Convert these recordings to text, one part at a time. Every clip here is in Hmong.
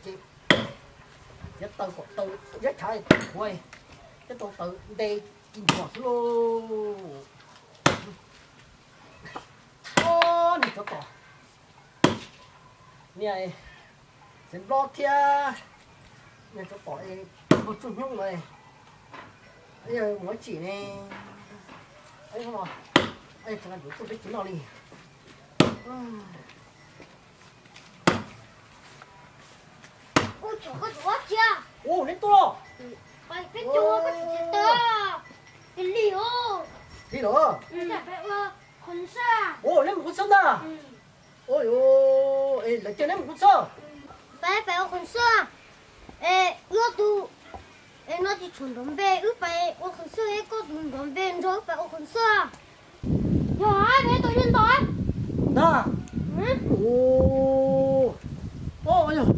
Ces yav taw kom taw, yav tshav taw huav, yav tau taw nte kis npog xwb lauj. Niag tsov tom, niag xeev nplob thiab niag tsov tom, ua tsuj hnub no, yog mus ua tsim ne, tuaj peb tsis noj li. Ua, neb tuaj los? Li los? Neb mus qhov txhab ntag. Lawv caw neb mus qhov txhab. Peb pais ua qhov txhab. Es wb ob tug, es no tsis tshuav nrov npe, wb pais ua qhov txhab, es koj tus nrov npe nrog wb pais ua qhov txhab. Yog, peb tau yog ntau. Ntag. Yog,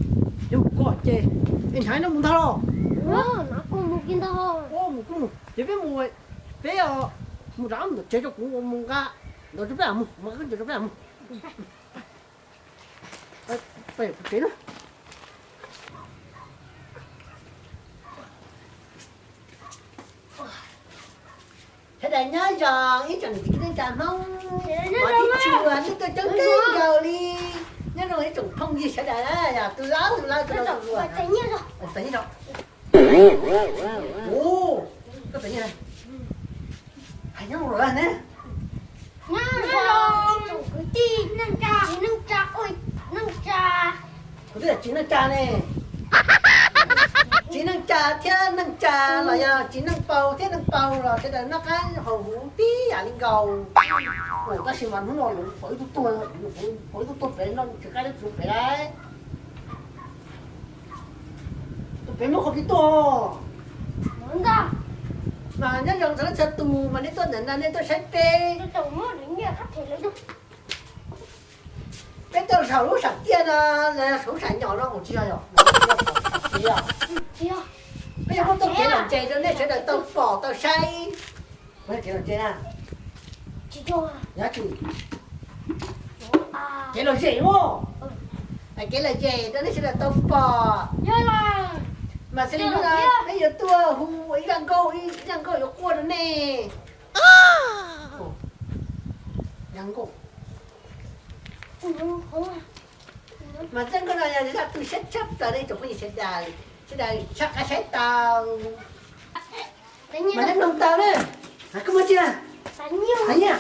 yog mus koj ces, es hnyav no mus ntag los? Mus kuj mus, ces peb mus, peb mus rau ntawm tsev tso, kuv mus nqa ntawd rau peb mus, mas koj ntawd rau peb mus. Sawv daws nyob zoo ib tsoom niam txiv kwv tij neej tsa Hmoob, qhov tib tshua nej tuaj coob kawg nkaus li. Nyob zoo ib tsoom phooj ywg sawv daws, yog tus laus tus laus tus laus. Koj txom nyem, hais nyob zoo ne. Nyob zoo ib tsoom kwv tij neej tsa, txiv neej tsa, neej tsa. Kuv twb yog txiv neej tsa ne. Txiv neej tsa thiab neej tsa los yog txiv neej paug thiab neej paug los sawv daws noj qab haus huv tib yam li nkaus. Tab sis mas hnub no lawv pom ib tug tuag, pom ib tug tuag pem no, tsis qab tsis pem lauj. Tus pem muab qhov pib tuag. Mas nyob zoo txhua leej txhua tus mas nej tuaj ntawm no nej tuaj saib peb. Peb tuaj saum lub sam tiaj no, saum lub sam nyom no, tsis yog, peb yuav muab tuaj kev lom zem rau nej sawv daws tau pom tau saib. Kev lom zem na, kev lom zem, kev lom zem rau nej sawv daws tau pom. Mas xws li hnub no peb yuav tuaj hu ib zaj nkauj, ib zaj nkauj yuav quaj rau nej. Mas zaj nkauj no yog zaj tu siab tshaj plaws li, tsoom phooj ywg sawv daws, sawv daws tshaj qab saib tau. Mas nej mloog tau na. Koj muaj tsi na? Nyiaj.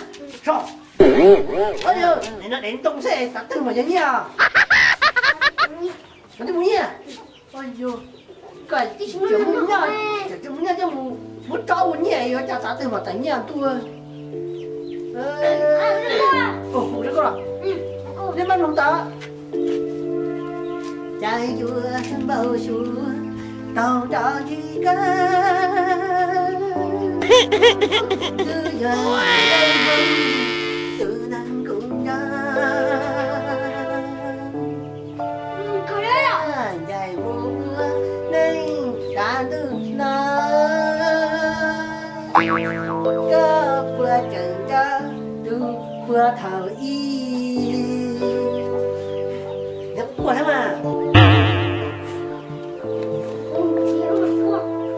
Dev ntoo xwb, tav twg mas yog nyiaj? Tav twg muaj nyiaj? Koj tsis muaj nyiaj, tsis muaj nyiaj coj mus muab tsob ua nyiaj, yuav cas tav twg mas tau nyiaj ntuj. Nej mloog tau. Cas yuav npau suav tau nrov ntsis kawg, twb yog tus neeg kuv nco. Ncaim mus ua neej tav ntuj no, koj puas tseem nco tus puag thaum ub? Nyob quaj thiab mas.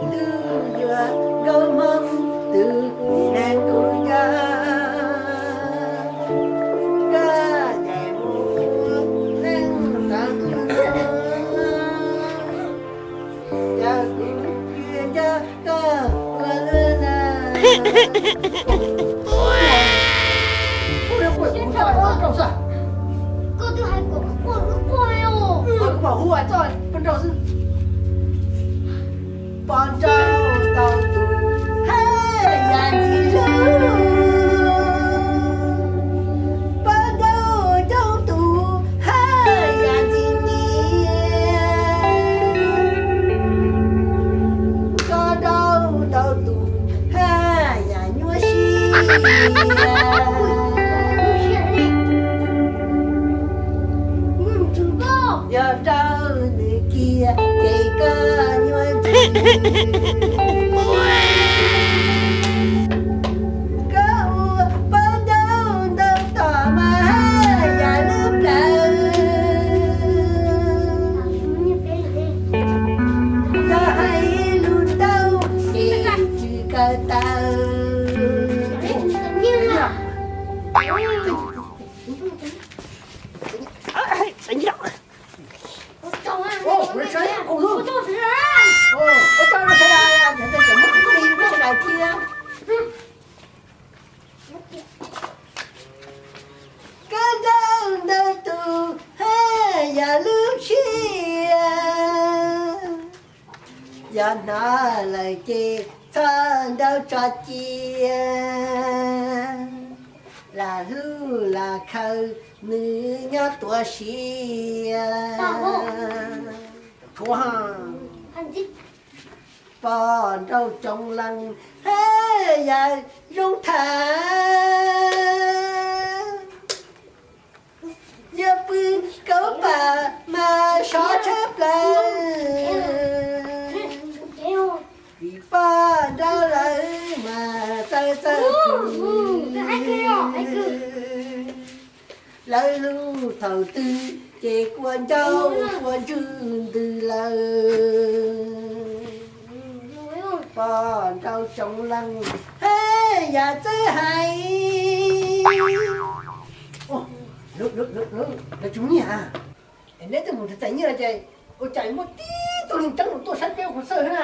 Twb yuav nkauj Hmoob tus neeg kuv nco, koj ncaim mus ua neej tav ntuj no, cas kuv tsis nco koj ua luaj na. Koj twb hais kom quaj, quaj os. Kuv mam hu txoj poj nrauj xwb. Poj nrauj tau tus haj yam ntxim hlub, poj nrauj coob tus haj yam ntxim nyiam. Koj nrauj tau tus haj yam nyuaj siab. Yog nrauj nws kiag ces koj nyuaj ntws. Koj ua poj nrauj ntau tom mas haj yam lub plawv. Kab nrauj ntawm tus haj yam lub tshia, yog hnav lawm ces txhob nrauj tso cia, lam hlub lam khaws nws nyob tuav sia. Pom nrauj tsoom leej haj yam zoo tham, yog pw kauv pam mas sov tshaj plaws, vim pom nrauj lawm mas txawj txawj pw. Lawv hlub thaum twg ces kua ncauj kua ntswg ntws lawm. Pom nrauj tsoom leej haj yam txawj hais. Lawv tsis muaj nyiaj, neb twb mus txais nyiaj no ces ua cas muaj tib tug neeg tseeb mus tuaj saib peb ua khov xawj na.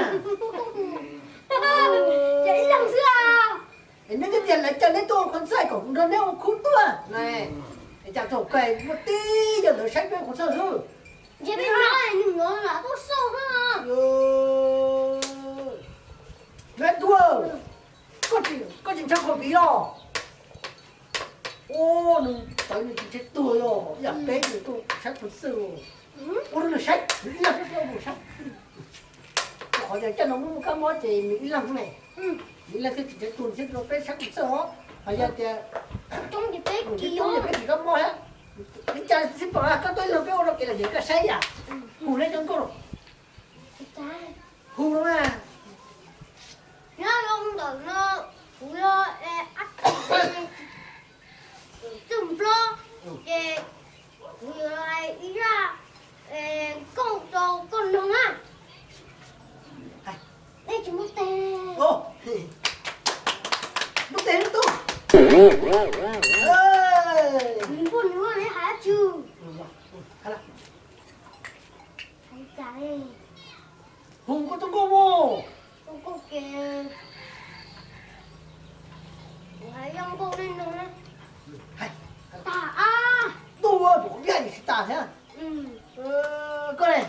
Neb twb tias lawv caw neb tuaj ua khov xawj kom kuv nrog neb ua khub tuaj no, cas thaum kawg muaj tib yawg ntawd saib peb ua khov xawj xwb. Neb tuaj, koj tsis ntshaw qhov viv los? Ua nws tawv nws tsis ntshaw tuag los yam peb nws tuaj saib khov xawj. Ua rau nws saib, nws ib leeg xwb ua saib. Qhov yog caj no muaj kab mob ces nws ib leeg xwb ne. Nws ib leeg thiaj tsis ntshaw tuag thiab rau peb saib khov xawj os. Hos yog tias coob ces peb kis kab mob thiab. Li cas xij pom koj tuaj ib leeg peb ua rau kev lom zem koj saib yam. Hu neb cov nkauj los. Hu no mas. Nyob zoo ntawm no kuv yog Ab Txwj Nplob, ces kuv yuav hais ib zaj nkauj rau koj mloog na. Nej tsis muaj teg. Muaj teg tub. Nws npuaj nws ua neb hais dab tsi? Hu koj tub nkauj mus. Hu nkauj ces kuv hais zaj nkauj nej mloog na. Tag ab. Tuaj, kuv piav tsis tas thiab. Koj ne?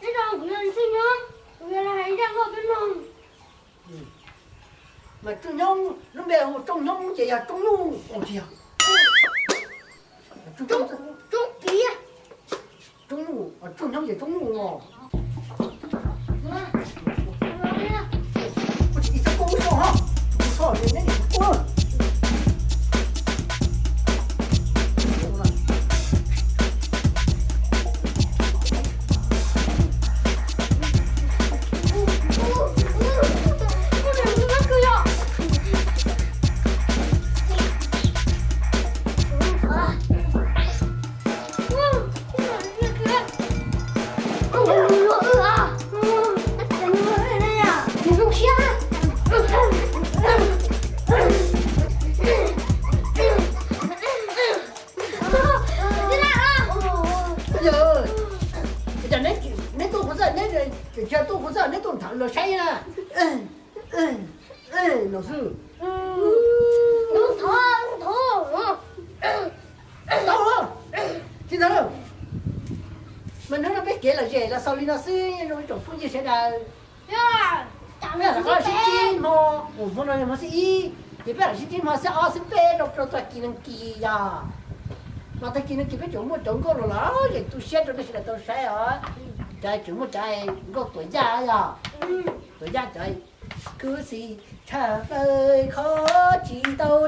Neb tos kuv yog Txwj Nyob, kuv yuav los hais zaj nkauj peb mloog. Mas Txwj Nyob, lub npe hu Txwj Nyob ces yog Txwj Nyuj, tsis yog? Txwj Nyuj, Txwj Nyuj ces Txwj Nyuj os. Yog, neb tuaj qhov txaj, neb tuaj qhov txaj neb tuaj nthawv los saib na. No xwb. Tau, tsis ntawd, mas hnub no peb kev lom zem los xaus li no xwb, zoo ib tsoom phooj ywg sawv daws. Peb lam sib ntsib hmo, hmo no yog hmo xiab ib, ces peb lam sib ntsib hmo xiab ob xiab peb rau rau tag kis neeg kis yog. Mas tag kis neeg kis peb tseem muaj cov nkauj los los yeej tu siab rau nej sawv daws tau saib os. Cov tseem muaj cov nkauj tuam yaj yog, tuam yaj cov kub xis tshaj plaws kho tsis tau